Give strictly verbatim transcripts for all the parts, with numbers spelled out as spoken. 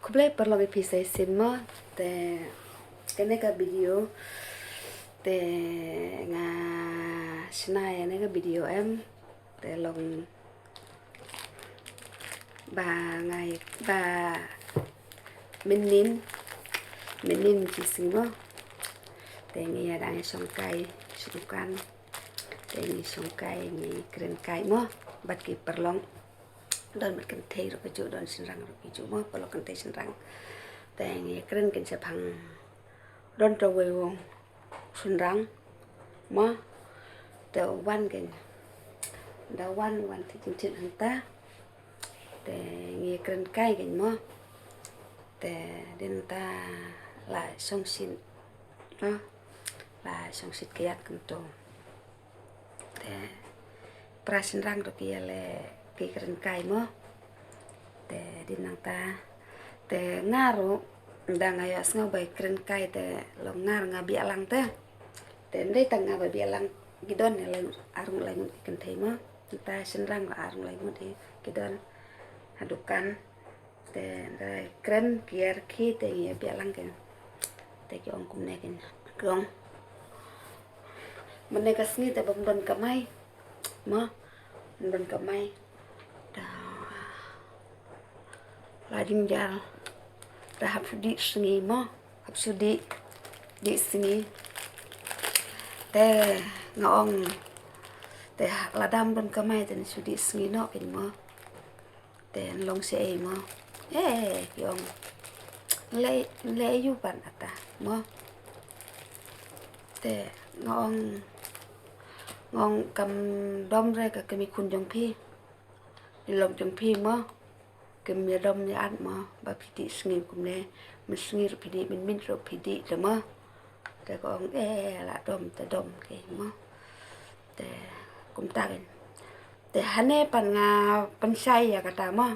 Khublei paralok ïa phi sa shisien mo. Te kane ka video te nga shna ïa kane ka video em, te long ba nga, ba mynnin, mynnin shi sngi mo. Te ngi ïa dang shong kai sha dukan. Te ngi shong kai, ngi kren kai mo bad ki paralok. Don bad kynthei ruh kajuh, don shynrang ruh kajuh mo, paralok kynthei shynrang. Te ngi kren kren shaphang, don tawei u shynrang mo. Te u wan keiñ, da wan, wan te jingtip hangta. Te ngi kren kai keiñ mo. Te dei nangta la shong shin mo, la shong shin ka ïat kumto. Te para shynrang ruh ki ïa leh, ki kren kai mo. Te dei nangta, te nga ruh da nga ïohsngew ba kren kai te long nga ruh nga biang lang te. Te ym dei tang nga ba biang lang, ki don ïa lai, arngut lai ngut ki kynthei mo. Te shynrang ruh arngut lai ngut ki don ha dukan. Te ynda kren kiar ki te ngi ïa biang lang keiñ. Te ki ong kumne keiñ, ki ong, mynne ka sngi te bym don kamai mo, bym don kamai. Te la jingjia, te hap shu dih sngi mo, hap shu dih, dih sngi. Te nga ong, te lada ym don kamai te shu dih sngi noh keiñ mo. Te long shaei mo. Eh, ki ong, leh, leh ïa u pat ata mo. Te nga ong, nga ong kam dom re ka kmie khun jong phi, i lok jong phi mo. Kim ïa dom ïa at mo ba phi dih sngi kumne, mynsngi ruh phi dih, mynmiet ruh phi dih te mo. Te ka ong, eh, la dom te dom keiñ mo. Te kumta keiñ. Te hangne pat nga pynshai ïa kata mo,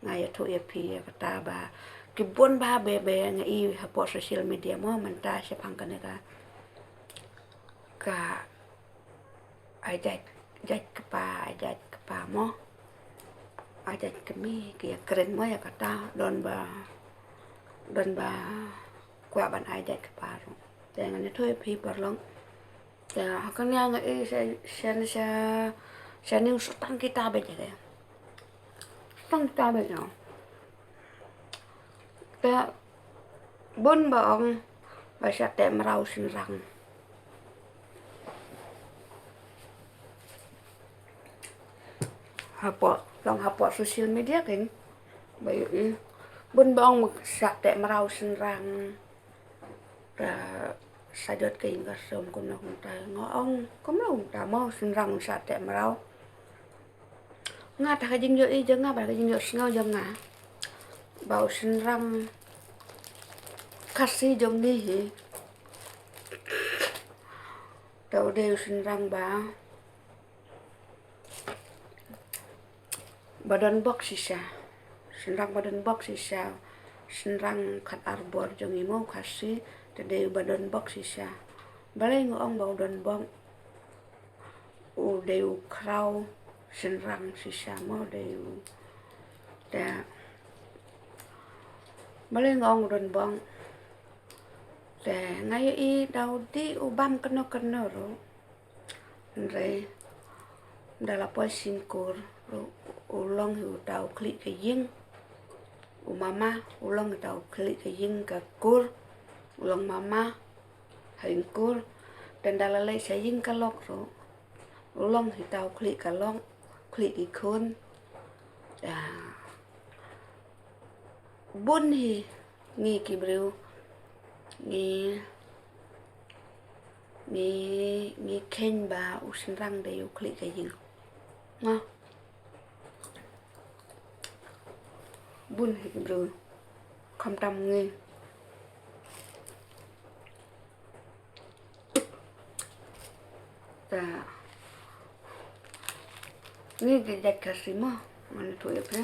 nga ïathuh ïa phi ïa kata ba ki bun bha ba, ba nga i hapoh social media mo mynta shaphang kane ka, ka ai jait, jait kpa, ai jait kpa mo, ai jait kmie, ki ïa kren mo ïa kata, don ba, don ba kwah ban ai jait kpa ruh. Te ngan ïathuh ïa phi paralok. Te ha kane nga i sha, sha, sha, sha news tang kita beit te. Tang kita beit no. Te bun ba ong ba shah teh mraw shynrang. Hapoh, long hapoh social media keiñ ba ïohi. Bun ba ong ba shah teh mraw shynrang. Te sa jot ka ïing ka sem kumno kumta, nga ong kumno kumta mo, shynrang shah teh mraw. Nga ta ka jingïohi jong nga bad ka jingïohsngew jong nga ba u shynrang Khasi jong ngi hi, te u dei u shynrang ba ba don bok shisha. Shynrang ba don bok shisha. Shynrang khat ar bor jong ngi mo Khasi, te dei ba don bok shisha. Balei nga ong ba u don bok? U dei u khraw shynrang shisha mo, dei u. Te balei nga ong u don bok? Te nga ïohi da u dih u bam kano kano ruh. Hynrei da la poi shim kur ruh u long hi uta u khlieh ka ïing. U mama u long hi uta u khlieh ka ïing ka kur. U long mama ha ïing kur. Te da la leit sha ïing ka lok ruh u long hi uta u khlieh ka lok, khlieh ki khun. Ah. Bun hi ngi ki briew ngi, ngi, ngi kheiñ ba u shynrang dei u khlieh ka ïing. Nga. Bun hi ki briew. Khamtam ngi. Ta ngi ki jait Khasi mo, ngan ïathuh ïa phi.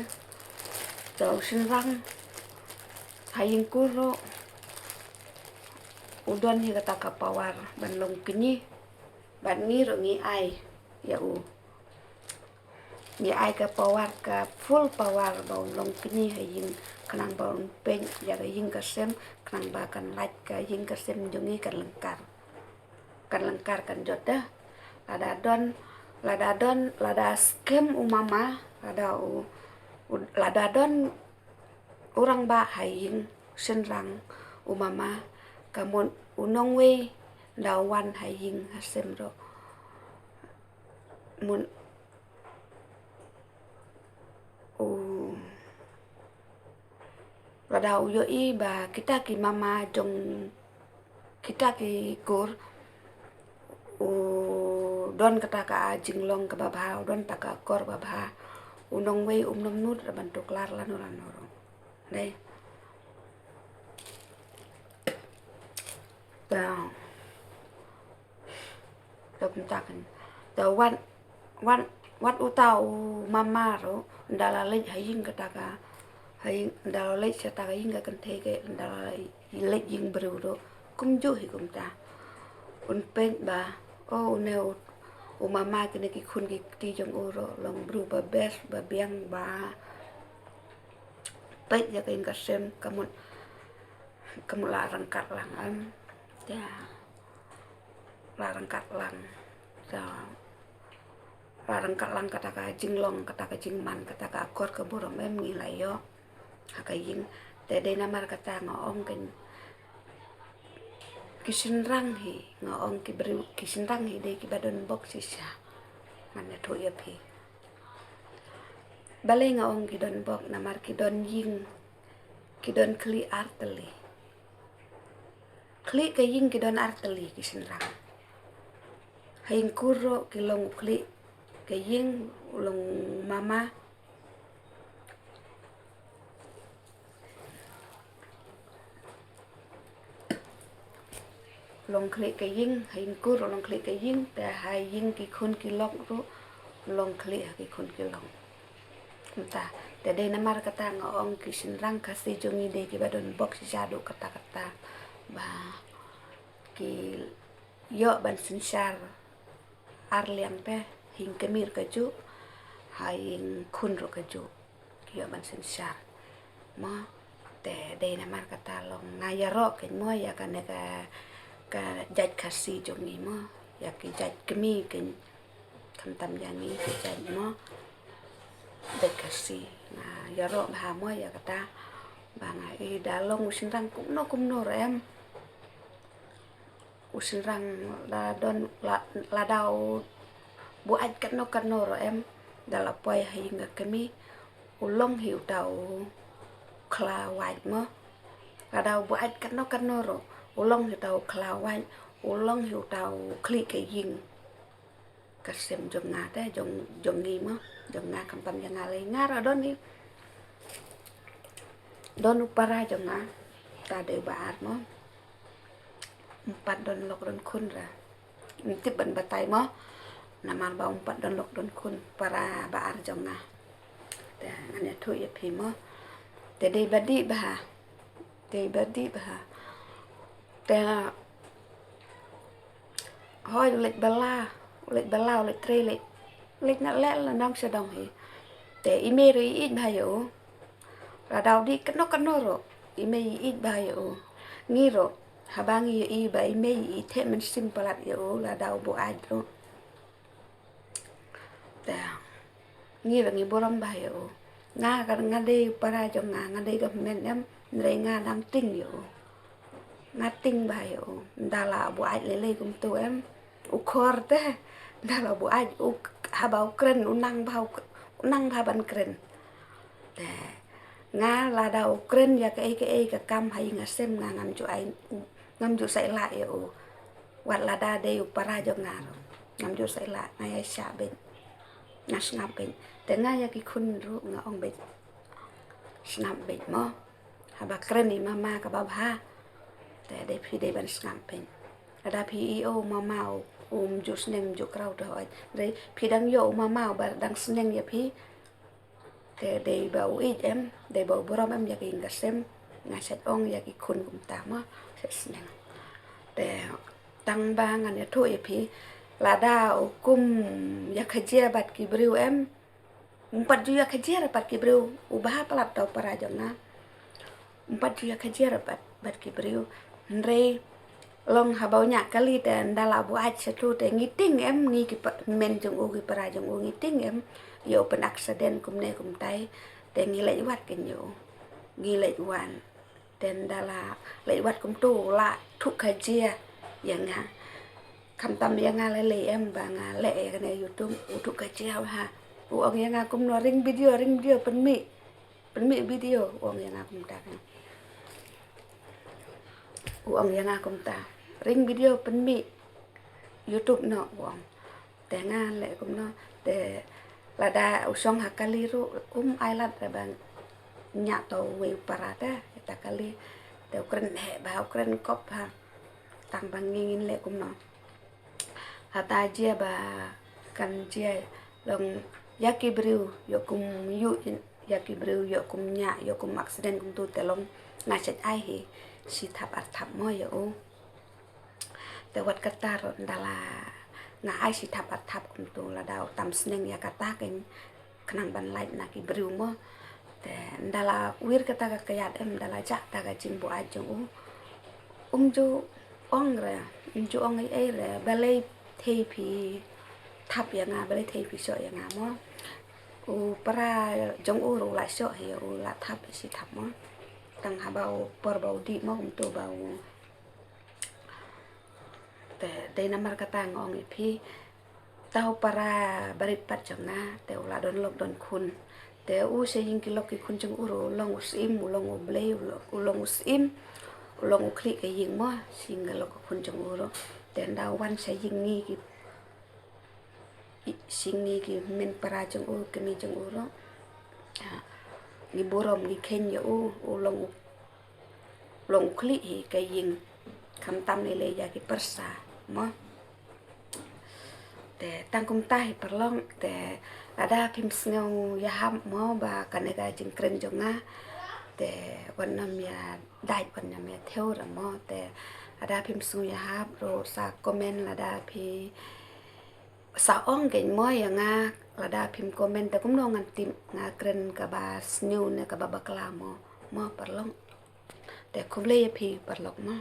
Ta u shynrang ha ïing kur ruh u don hi kata ka power ban long kñi, bad ngi ruh ngi ai ïa u. ngi ai ka power, ka full power ba un long kñi ha ïing, khnang ba un peit ïa ka ïing ka sem, khnang ba kan lait ka ïing ka sem jong ngi kan lyngkar, kan lyngkar kan jot da. Lada don, lada don, lada skhem u mama, lada u, u lada don u rangbah ha ïing, shynrang, u mama, ka mut u nongwei da wan ha ïing ha sem ruh, mut u, lada u ïohi ba kita ki mama jong kita ki kur, u don kata ka jinglong kaba bha, u don kata ka akor ba bha, u nongwei um nym nud ban tuklar lano lano ruh. Dei. Te, te kumta kan. Te wat, wat, wat uta u mama ruh, ynda la leit ha ïing kata ka, ha ïing, ynda la leit sha kata ka ïing ka kynthei, ke ynda la leit ïing briew ruh, kumjuh hi kumta. Un peit ba, o, une u, u mama, kine ki khun ki kti jong u ruh long briew ba best, ba biang, ba peit ïa ka ïing ka sem, ka mut, ka mut la ryngkat lang, em. Te la ryngkat lang. Te la ryngkat lang kata ka jinglong, kata ka jingman, kata ka akor ka burom, em, ngi la ïoh ha ka ïing. Te dei namar kata nga ong, ki, ki shynrang hi, nga ong ki briew, ki shynrang hi dei kiba don bok shisha. Ngan ïathuh ïa phi. Balei nga ong ki don bok? Namar ki don ïing, ki don khlieh ar tylli. Khlieh ka ïing ki don ar tylli ki shynrang. Ha ïing kur ruh ki long u khlieh ka ïing, u long mama. Long khlieh ka ïing, ha ïing kur long khlieh ka ïing, te ha ïing ki khun ki lok ruh long khlieh ha ki khun ki lok. Kumta, te dei namar kata nga ong ki shynrang Khasi jong ngi dei kiba don bok shisha haduh katta katta. Ba ki ïoh ban synshar ar liang te, ha ïing kmie ruh kajuh, ha ïing khun ruh kajuh. Ki ïoh ban synshar. Mo, te dei namar kata long nga ïaroh kein mo ïa kane ka, ka jait Khasi jong ngi mo, ïa ki jait kmie kein. Khamtam ïa ngi ki jait mo, jait Khasi. Nga ïaroh bha mo ïa kata. Ba nga i da long u shynrang kumno kumno ruh em, u shynrang la don, la, lada u buaid katno katno ruh em, da la poi ha ïing ka kmie, u long hi uta u khlaw wait mo. Lada u buaid katno katno ruh, u long hi uta u khlaw wait, u long hi uta u khlieh ka ïing ka sem jong nga te, jong, jong ngi mo, jong nga khamtam ïa nga lei, nga ruh don i, don u para jong nga, ta dei ba ar mo. Ym pat don lok don khun ra. Ym tip ban batai mo. Namar ba ym pat don lok don khun, para ba ar jong nga. Te ngan ïathuh ïa phi mo. Te dei ba dih bha. Dei ba dih bha. Te hoi u leit bylla, u leit bylla, u leit trei, leit, leit na leh la nang sha dong hi. Te i mei ruh i ïeit bha ïa u. Lada u dih katno katno ruh, i mei i ïeit bha ïa u. Ngi ruh, haba ngi ïohi ba i mei i theh mynsiem palat ïa u, lada u buaid ruh. Te ngi ruh ngi burom bha ïa u. Nga ka, nga dei para jong nga, nga dei ka hynmen em, hynrei nga dang tieng ïa u. Nga tieng bha ïa u. Ynda la buaid lei lei kumto em, u khor te, ynda la buaid u, haba u kren u nang bha, u nang bha ban kren. Te nga lada u kren ïa kaei kaei ka kam ha ïing ha sem, nga ngam ju ai, ngam ju sa ïa lah ïa u. Wat lada dei u para jong nga ruh, ngam ju sa ïa lah, nga ïa shah beit. Nga sngap beit. Te nga ïa ki khun ruh nga ong beit, sngap beit mo. Haba kren i mama kaba bha, te dei phi dei ban sngap beit. Lada phi ïoh u mama u, um ju sneng, um ju kraw te hooid. Dei phi dang ïoh u mama uba dang sneng ïa phi, te dei ba u ïeit em, dei ba u burom em ïa ka ïing ka sem. Nga shait ong ïa ki khun kumta mo, shait sneng. Te tang ba ngan ïathuh ïa phi, lada u kum ïa ka jia bad ki briew em, Ym pat ju ïa khajir pat ki briew, u bha palat tau para jong nga. Ym pat ju ïa khajir pat, pat ki briew. Hynrei long haba u ñiah kali te ynda la buaid sha tu te ngi tieng em, ngi ki pa-, men jong u, ki para jong u ngi tieng em. Ïa u pyn accident kumne kumtai te ngi leit wad kein ïa u. Ngi leit wan. Te ynda la leit wad kumtu la thuh khajir ïa nga. Khamtam ïa nga lei lei em ba nga leh ïa kane YouTube, u thuh khajir ha. U ong ïa nga kumno, ring video, ring video, pynmih. Pynmih video, u ong ïa nga kumta. U ong ïa nga kumta, ring video pynmih YouTube noh, u ong. Te nga leh kumno, te lada u shong ha kali ruh um ailad re ba ñiah tau uwei u para te, ïa ta kali. Te u kren heh bha, u kren kop bha. Tang ba ngi ngin leh kumno. Hata jia ba kan jia long ïa ki briew ïoh kum ïuh, ïa ki briew ïoh kum ñiah, ïoh kum accident kumtu te long nga shait ai hi shi thap ar thap mo ïa u. Te wat kata ruh ynda la nga ai shi thap ar thap kumtu, lada u tam sneng ïa kata kein khnang ban lait na ki briew mo. Te ynda la wir kata ka kjat em, ynda la jah kata ka jingbuaid jong u, um ju ong re, um ju ong ei ei re, balei thei phi thap ïa nga, balei thei phi shoh ïa nga mo. U para jong u ruh la shoh hi ïa u, la thap hi shi thap mo. Tang haba u por ba u dih mo, kumtu ba u Te dei namar kata nga ong ïa phi, tau para barit pat jong nga te u la don lok don khun. Te u sha ïing ki lok ki khun jong u ruh u long u syiem, u long u blei, u long, u long u syiem, u long u khlieh ka ïing mo, sha ïing ki lok ki khun jong u ruh. Te ynda u wan sha ïing ngi ki, i-, sha ïing ngi ki hynmen para jong u, kmie jong u ruh, ah, ngi burom ngi kheiñ ïa u, u long u long u khlieh hi ka ïing, khamtam lei lei ïa ki pyrsa mo. Te tang kumta hi paralok, te lada phim sngew ïahap mo ba kane ka jingkren jong nga, te wat nym ïa dait, wat nym ïa thew re mo. Te lada phim sngew ïahap ruh sa comment, lada phi sa ong kein mo ïa nga, lada phim comment te kumno ngan tip nga kren kaba sniew ne kaba bakla mo, mo paralok. Te khublei ïa phi paralok mo.